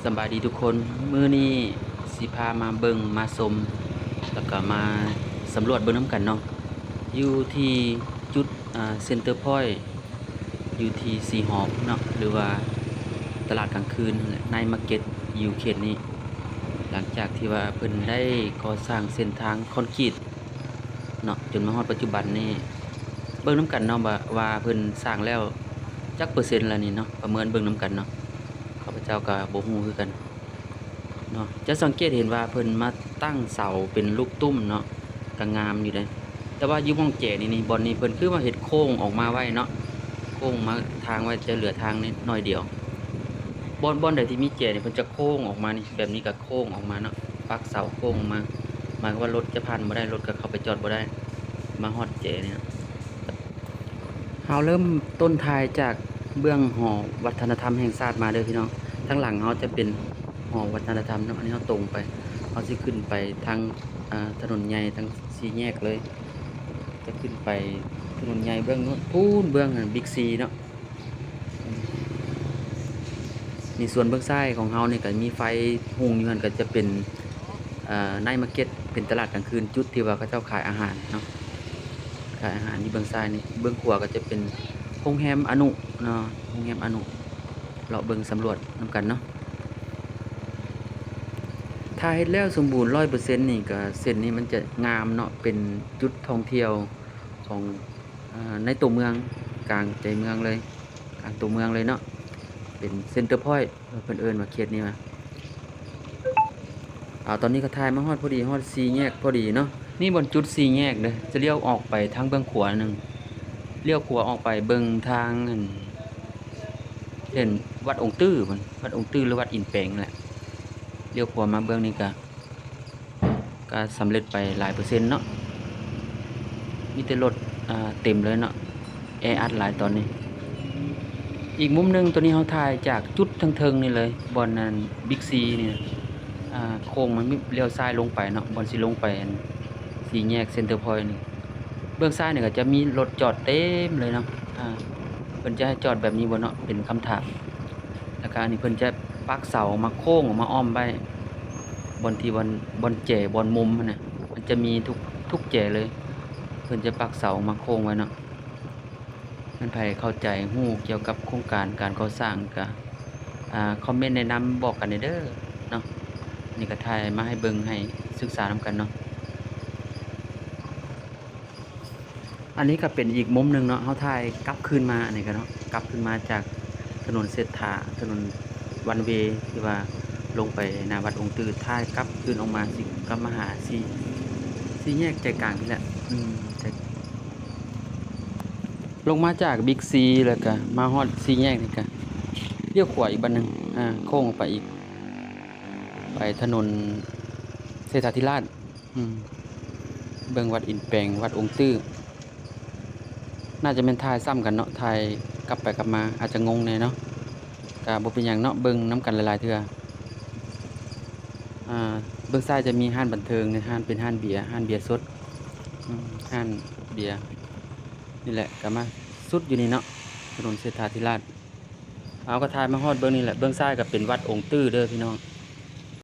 ສະບາຍດີທຸກຄົນ, ມື້ນີ້ຊິພາມາເບິ່ງມາຊົມ ແລ້ວກໍມາສຳຫຼວດເບິ່ງນຳກັນເນາະ. ຢູ່ທີ່ຈຸດ ອ່າ ເຊັນເຕີພອຍ ຢູ່ທີ່ຊີຮອກເນາະ ຫຼືວ່າຕະຫຼາດກາງຄືນ ໄນມາເກັດ ຢູ່ເຂດນີ້ ຫຼັງຈາກທີ່ວ່າເພິ່ນໄດ້ກໍ່ສ້າງເສັ້ນທາງຄອນກຣີດເນາະ ຈົນມາຮອດປັດຈຸບັນນີ້ ເບິ່ງນຳກັນເນາະ ວ່າ ວ່າເພິ່ນສ້າງແລ້ວຈັກເປີເຊັນແລ້ວນີ້ເນາະ, ປະເມີນເບິ່ງນຳກັນເນາະ. ຂ້າພະເຈົ້າກໍບໍ່ຮູ້ຄືກັນເນາະ. ຈະສັງເກດເຫັນວ່າເພິ່ນມາຕັ້ງເສົາເປັນລູກຕຸ້ມເນາະ ກໍງາມຢູ່ເດ້. ແຕ່ວ່າຢູ່ໝ່ອງແຈນີ້ນີ້ ບ່ອນນີ້ເພິ່ນຄືວ່າເຮັດໂຄ້ງອອກມາໄວ້ເນາະ, ໂຄ້ງມາທາງໄວ້ ຈະເຫຼືອທາງນີ້ໜ້ອຍດຽວ. ບ່ອນ ບ່ອນໃດທີ່ມີແຈນີ້ ເພິ່ນຈະໂຄ້ງອອກມານີ້ ແບບນີ້ກໍໂຄ້ງອອກມາເນາະ, ປັກເສົາໂຄ້ງອອກມາ ໝາຍຄວາມວ່າລົດຈະຜ່ານບໍ່ໄດ້, ລົດກໍເຂົ້າໄປຈອດບໍ່ໄດ້ ມາຮອດແຈນີ້ເນາະ. ເຮົາເລີ່ມຕົ້ນຖ່າຍຈາກເບື້ອງຫໍວັດທະນະທຳແຫ່ງຊາດມາເດີພີ່ນ້ອງ. ທາງຫຼັງເຮົາຈະເປັນຫໍວັດທະນະທຳເນາະ. ອັນນີ້ເຮົາຕົງໄປ ເຮົາຊິຂຶ້ນໄປທາງ ອ່າ ຖະໜົນໃຫຍ່ ທາງສີ່ແຍກເລີຍ, ຈະຂຶ້ນໄປຖະໜົນໃຫຍ່ເບື້ອງໂນ້ນ ພຸ້ນເບື້ອງ Big C ເນາະ. ນີ້ ສ່ວນເບື້ອງຊ້າຍຂອງເຮົານີ້ກໍມີໄຟຮຸ່ງຢູ່ຫັ້ນ ກໍຈະເປັນ ເອີ Night Market ເປັນຕະຫຼາດກາງຄືນ ຈຸດທີ່ວ່າເຂົາເຈົ້າຂາຍອາຫານເນາະ, ຂາຍອາຫານຢູ່ເບື້ອງຊ້າຍນີ້. ເບື້ອງຂວາກໍຈະເປັນໂຮງແຮມອະນຸເນາະ, ໂຮງແຮມອະນຸ. ເລາະເບິ່ງສຳຫຼວດນຳກັນເນາະ. ຖ້າເຮັດແລ້ວສົມບູນຮ້ອຍເປີເຊັນນີ້ ກໍເສັ້ນນີ້ມັນຈະງາມເນາະ, ເປັນຈຸດທ່ອງທ່ຽວຂອງ ອາ ໃນຕົວເມືອງ, ກາງໃຈເມືອງເລີຍ, ກາງຕົວເມືອງເລີຍເນາະ, ເປັນ Center Point ເພິ່ນເອີ້ນວ່າເຂດນີ້ວ່າ. ອາ ຕອນນີ້ກໍຖ່າຍມາຮອດພໍດີ ຮອດສີ່ແຍກພໍດີເນາະ. ນີ້ບ່ອນຈຸດສີ່ແຍກເດີ, ຈະລ້ຽວອອກໄປທາງເບື້ອງຂວາໜຶ່ງ, ລ້ຽວຂວາອອກໄປເບິ່ງທາງ ອັນ ເຫັນວັດອົງຕື້ພຸ້ນ, ວັດອົງຕື້ ຫຼື ວັດອິນແປງແຫຼະ. ລ້ຽວຂວາມາເບື້ອງນີ້ກະ ກະສຳເລັດໄປຫຼາຍເປີເຊັນເນາະ, ມີແຕ່ລົດ ອ່າ ເຕັມເລີຍເນາະ, ແອອັດຫຼາຍຕອນນີ້. ອີກມຸມໜຶ່ງ ໂຕນີ້ເຮົາຖ່າຍຈາກຈຸດເທິງໆນີ້ເລີຍ, ບ່ອນນັ້ນ Big C ນີ້ ອ່າ ໂຄ້ງມັນລ້ຽວຊ້າຍລົງໄປເນາະ, ບ່ອນຊິລົງໄປ ອັນ ສີ່ແຍກ Center Point ນີ້. ເບື້ອງຊ້າຍນີ້ກໍຈະມີລົດຈອດເຕັມເລີຍເນາະ, ອ່າ ເພິ່ນຈະໃຫ້ຈອດແບບນີ້ບໍ່ເນາະ ເປັນຄຳຖາມ. ແລ້ວກໍອັນນີ້ເພິ່ນຈະປັກເສົາມາໂຄ້ງມາອ້ອມໄວ້ ບ່ອນທີ່ ບ່ອນ ບ່ອນແຈ ບ່ອນມຸມຫັ້ນນະ, ມັນຈະມີທຸກ ທຸກແຈເລີຍ, ເພິ່ນຈະປັກເສົາມາໂຄ້ງໄວ້ເນາະ. ແມ່ນໃຜເຂົ້າໃຈຮູ້ກ່ຽວກັບໂຄງການການກໍ່ສ້າງກໍ ອ່າ ຄອມເມັນແນະນຳບອກກັນແດ່ເດີເນາະ. ນີ້ກໍຖ່າຍມາໃຫ້ເບິ່ງ ໃຫ້ສຶກສານຳກັນເນາະ. ອັນນີ້ກໍເປັນອີກມຸມໜຶ່ງເນາະ, ເຮົາຖ່າຍກັບຄືນມາ ອັນນີ້ກໍເນາະ, ກັບຄືນມາຈາກຖະໜົນເສດຖາ ຖະໜົນວັນເວ ທີ່ວ່າລົງໄປໜ້າວັດອົງຕື້, ຖ່າຍກັບຄືນອອກມາ ຊິກັບມາຫາສີ່ ສີ່ແຍກໃຈກາງນີ້ແຫຼະ. ອືມ ໃຈ ລົງມາຈາກ Big C ແລ້ວກະມາຮອດສີ່ແຍກນີ້ກະລ້ຽວຂວາອີກບາດໜຶ່ງ, ອ່າ ໂຄ້ງອອກໄປອີກ ໄປຖະໜົນເສດຖາທິລາດ. ອືມ ເບິ່ງວັດອິນແປງ ວັດອົງຕື້ ໜ້າຈະແມ່ນຖ່າຍຊ້ຳກັນເນາະ, ຖ່າຍກັບໄປກັບມາອາດຈະງົງແດ່ເນາະ, ກະບໍ່ເປັນຫຍັງເນາະ, ເບິ່ງນຳກັນຫຼາຍໆເທື່ອ. ອ່າ ເບື້ອງຊ້າຍຈະມີຮ້ານບັນເທີງ, ຮ້ານ ເປັນຮ້ານເບຍ, ຮ້ານເບຍສົດ, ອືມ ຮ້ານເບຍ. ນີ້ແຫຼະ ກະມາສຸດຢູ່ນີ້ເນາະ, ຖະໜົນເສດຖາທິລາດ. ເຮົາກໍຖ່າຍມາຮອດເບື້ອງນີ້ແຫຼະ, ເບື້ອງຊ້າຍກໍເປັນວັດອົງຕື້ເດີພີ່ນ້ອງ.